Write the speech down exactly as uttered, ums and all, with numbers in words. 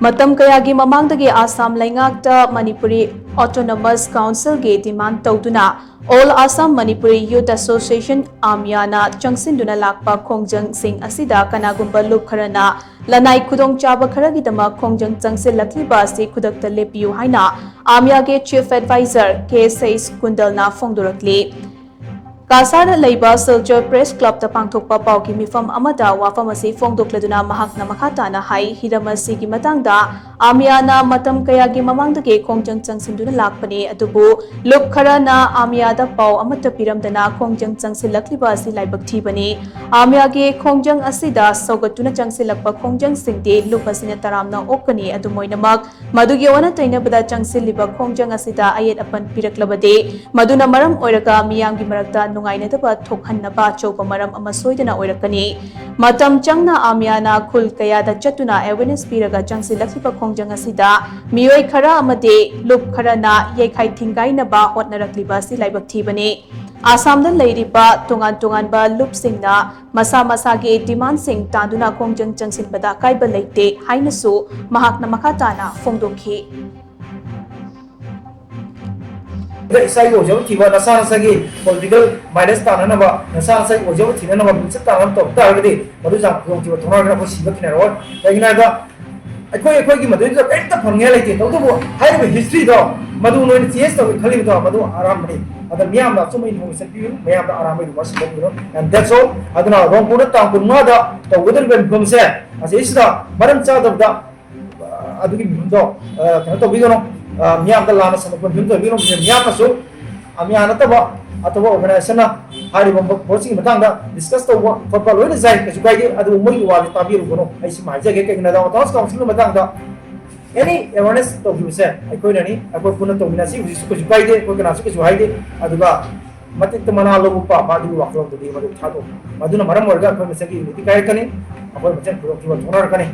ꯃꯇꯝ ꯀꯌꯥꯒꯤ ꯃꯃꯥꯡꯗꯒꯤ ꯑꯥꯁꯥꯝ ꯂꯩꯉꯥꯛꯇ ꯃꯅꯤꯄꯨꯔꯤ ꯑꯣꯇꯣꯅꯣꯃꯁ ꯀꯥꯎꯟꯁꯤꯜꯒꯤ ꯗꯤꯃꯥꯟ ꯇꯧꯗꯨꯅ All Assam Manipuri Youth Association, ꯑꯥꯃꯤꯌꯥꯅ ꯆꯪꯁꯤꯟꯗꯨꯅ ꯂꯥꯛꯄ ꯈꯣꯡꯖꯪꯁꯤꯡ ꯑꯁꯤꯗ ꯀꯅꯥꯒꯨꯝꯕ ꯂꯨꯞ ꯈꯔꯅ ꯂꯅꯥꯏ ꯈꯨꯗꯣꯡꯆꯥꯕ ꯈꯔꯒꯤꯗꯃꯛ ꯈꯣꯡꯖꯪ ꯆꯪꯁꯤꯜꯂꯛꯂꯤꯕ ꯑꯁꯤ ꯈꯨꯗꯛꯇ ꯂꯦꯞꯄꯤꯌꯨ ꯍꯥꯏꯅ ꯑꯥꯃꯤꯌꯥꯒꯤ Chief Advisor ꯀꯦ ꯁꯩꯁ ꯀꯨꯟꯗꯜꯅ ꯐꯣꯡꯗꯣꯔꯛꯂꯤ꯫ ꯀꯥꯁꯥꯔꯗ ꯂꯩꯕ ꯁꯤꯜꯆꯔ ꯄ꯭ꯔꯦꯁ ꯀ꯭ꯂꯕꯇ ꯄꯥꯡꯊꯣꯛꯄ ꯄꯥꯎꯒꯤ ꯃꯤꯐꯝ ꯑꯃꯗ ꯋꯥꯐꯝ ꯑꯁꯤ ꯐꯣꯡꯗꯣꯛꯂꯗꯨꯅ ꯃꯍꯥꯛꯅ ꯃꯈꯥ ꯇꯥꯅ ꯍꯥꯏ, ꯍꯤꯔꯝ ꯑꯁꯤꯒꯤ ꯃꯇꯥꯡꯗ ꯑꯥꯃꯤꯌꯥꯅ ꯃꯇꯝ ꯀꯌꯥꯒꯤ ꯃꯃꯥꯡꯗꯒꯤ ꯈꯣꯡꯖꯪ ꯆꯪꯁꯤꯟꯗꯨꯅ ꯂꯥꯛꯄꯅꯤ, ꯑꯗꯨꯕꯨ ꯂꯨꯞ ꯈꯔꯅ ꯑꯥꯃꯤꯌꯥꯗ ꯄꯥꯎ ꯑꯃꯠꯇ ꯄꯤꯔꯝꯗꯅ ꯈꯣꯡꯖꯪ ꯆꯪꯁꯤꯜꯂꯛꯂꯤꯕ ꯑꯁꯤ ꯂꯥꯏꯕꯛ ꯊꯤꯕꯅꯤ꯫ ꯑꯥꯃꯤꯌꯥꯒꯤ ꯈꯣꯡꯖꯪ ꯑꯁꯤꯗ ꯁꯧꯒꯠꯇꯨꯅ ꯆꯪꯁꯤꯜꯂꯛꯄ ꯈꯣꯡꯖꯪꯁꯤꯡꯗꯤ ꯂꯨꯞ ꯑꯁꯤꯅ ꯇꯔꯥꯝꯅ ꯑꯣꯛꯀꯅꯤ꯫ ꯑꯗꯨꯝ ꯑꯣꯏꯅꯃꯛ, ꯃꯗꯨꯒꯤ ꯑꯣꯟꯅ ꯇꯩꯅꯕꯗ ꯆꯪꯁꯤꯜꯂꯤꯕ ꯈꯣꯡꯖꯪ ꯑꯁꯤꯗ ꯑꯌꯦꯠ ꯑꯄꯟ ꯄꯤꯔꯛꯂꯕꯗꯤ, ꯃꯗꯨꯅ ꯃꯔꯝ ꯑꯣꯏꯔꯒ ꯃꯤꯌꯥꯝꯒꯤ ꯃꯔꯛꯇ ꯅꯨꯡꯉꯥꯏꯅꯗꯕ ꯊꯣꯛꯍꯟꯅꯕ ꯑꯆꯧꯕ ꯃꯔꯝ ꯑꯃ ꯁꯣꯏꯗꯅ ꯑꯣꯏꯔꯛꯀꯅꯤ꯫ ꯃꯇꯝ ꯆꯪꯅ ꯑꯥꯃꯤꯌꯥꯅ ꯈꯨꯜ ꯀꯌꯥꯗ ꯆꯠꯇꯨꯅ awareness ꯄꯤꯔꯒ ꯆꯪꯁꯤꯜꯂꯛꯂꯤꯕ ꯈꯣꯡꯖꯪ ꯑꯁꯤꯗ ꯃꯤꯑꯣꯏ ꯈꯔ ꯑꯃꯗꯤ ꯂꯨꯞ ꯈꯔꯅ ꯌꯩꯈꯥꯏ ꯊꯤꯡꯒꯥꯏꯅꯕ ꯍꯣꯠꯅꯔꯛꯂꯤꯕ ꯑꯁꯤ ꯂꯥꯏꯕꯛ ꯊꯤꯕꯅꯤ꯫ ꯑꯥꯁꯥꯝꯗ ꯂꯩꯔꯤꯕ ꯇꯣꯉꯥꯟ ꯇꯣꯉꯥꯟꯕ ꯂꯨꯞꯁꯤꯡꯅ ꯃꯁꯥ ꯃꯁꯥꯒꯤ ꯗꯤꯃꯥꯟꯁꯤꯡ ꯇꯥꯟꯗꯨꯅ ꯈꯣꯡꯖꯪ ꯆꯪꯁꯤꯟꯕꯗ ꯑꯀꯥꯏꯕ ꯂꯩꯇꯦ ꯍꯥꯏꯅꯁꯨ ꯃꯍꯥꯛꯅ ꯃꯈꯥ ꯇꯥꯅ ꯐꯣꯡꯗꯣꯛꯈꯤ꯫ ꯑꯗ ꯏꯁꯥꯒꯤ ꯑꯣꯏꯖꯕ ꯊꯤꯕ, ꯅꯁꯥ ꯅꯁꯥꯒꯤ political mileage ꯇꯥꯟꯅꯅꯕ, ꯅꯁꯥ ꯅꯁꯥꯒꯤ ꯑꯣꯏꯖꯕ ꯊꯤꯅꯅꯕ ꯃꯤꯡꯆꯠ ꯇꯥꯟꯅꯕ ꯇꯧ ꯇꯥꯔꯒꯗꯤ, ꯃꯗꯨ ꯌꯥꯝ ꯈꯨꯗꯣꯡꯊꯤꯕ ꯊꯣꯛꯅꯔꯒꯅ ꯑꯩꯈꯣꯏ ꯁꯤꯕ ꯊꯦꯡꯅꯔꯣꯏ꯫ ꯀꯩꯒꯤꯅꯣ ꯍꯥꯏꯕꯗ, ꯑꯩꯈꯣꯏ ꯑꯩꯈꯣꯏꯒꯤ ꯃꯗꯨꯗ ꯀꯔꯤꯝꯇ ꯐꯪꯅꯤꯡꯉꯥꯏ ꯂꯩꯇꯦ꯫ ꯇꯧꯕꯇꯕꯨ ꯍꯥꯏꯔꯤꯕ historyꯗꯣ, ꯃꯗꯨ ꯅꯣꯏꯅ change ꯇꯧꯒꯦ ꯈꯜꯂꯤꯕꯗꯣ, ꯃꯗꯨ ꯑꯔꯥꯟꯕꯅꯤ꯫ ꯑꯗ ꯃꯤꯌꯥꯝꯅ ꯑꯆꯨꯝꯕ information ꯄꯤꯕꯤꯌꯨ, ꯃꯌꯥꯝꯗ ꯑꯔꯥꯟꯕ ꯑꯗꯨꯃꯛ ꯁꯟꯗꯣꯛꯄꯤꯌꯨ, and that's all꯫ ꯑꯗꯨꯅ ꯔꯣꯡꯄꯨꯔꯗ ꯇꯥꯡ ꯀꯨꯟꯃꯉꯥꯗ ꯇꯧꯒꯗꯧꯔꯤꯕ ꯃꯤꯐꯝꯁꯦ, ꯑꯁꯤꯁꯤꯗ ꯃꯔꯝ ꯆꯥꯗꯕꯗ, ꯑ, ꯑꯗꯨꯒꯤ ꯃꯤꯐꯝꯗꯣ, ꯑ, ꯀꯩꯅꯣ ꯇꯧꯕꯤꯒꯅꯨ꯫ ꯑ, ꯃꯤꯌꯥꯝꯗ ꯂꯥꯟꯅ ꯁꯟꯗꯣꯛꯄ ꯃꯤꯐꯝ ꯇꯧꯕꯤꯒꯅꯨ꯫ ꯃꯤꯌꯥꯝꯅꯁꯨ ꯑꯃꯤꯌꯥ ꯅꯠꯇꯕ ꯑꯇꯣꯞꯄ organizationꯅ ꯍꯥꯏꯔꯤꯕ ꯄꯣꯠꯁꯤꯒꯤ ꯃꯇꯥꯡꯗ discuss ꯇꯧꯕ ꯈꯣꯠꯄ ꯂꯣꯏꯅ ꯌꯥꯏ, ꯀꯩꯁꯨ ꯀꯥꯏꯗꯦ꯫ ꯑꯗꯨꯕꯨ ꯃꯣꯏꯒꯤ ꯋꯥꯁꯦ ꯇꯥꯕꯤꯔꯨꯒꯅꯨ꯫ ꯑꯩ ꯁꯤꯃ ꯍꯥꯏꯖꯒꯦ, ꯀꯩꯒꯤꯅꯣꯗ autonomous councilꯒꯤ ꯃꯇꯥꯡꯗ any awareness ꯇꯧꯈꯤꯕꯁꯦ ꯑꯩꯈꯣꯏꯅꯅꯤ, ꯑꯩꯈꯣꯏ ꯄꯨꯟꯅ ꯇꯧꯃꯤꯟꯅꯁꯤ꯫ ꯍꯧꯖꯤꯛꯁꯨ ꯀꯩꯁꯨ ꯀꯥꯏꯗꯦ, ꯑꯩꯈꯣꯏ ꯀꯅꯥꯁꯨ ꯀꯩꯁꯨ ꯍꯥꯏꯗꯦ꯫ ꯑꯗꯨꯒ ꯃꯇꯤꯛꯇ ꯃꯅꯥ ꯂꯧꯕ ꯄꯥꯝꯕ ꯑꯗꯨꯒꯤ ꯋꯥꯈꯜꯂꯣꯟꯗꯨꯗꯤ ꯃꯗꯨ ꯊꯥꯗꯣꯛ꯫ ꯃꯗꯨꯅ ꯃꯔꯝ ꯑꯣꯏꯔꯒ ꯑꯩꯈꯣꯏ ꯃꯁꯦꯟꯒꯤ unity ꯀꯥꯏꯔꯛꯀꯅꯤ, ꯑꯩꯈꯣꯏ ꯃꯁꯦꯟ ꯈꯨꯗꯣꯡꯊꯤꯕ ꯊꯣꯛꯅꯔꯛꯀꯅꯤ꯫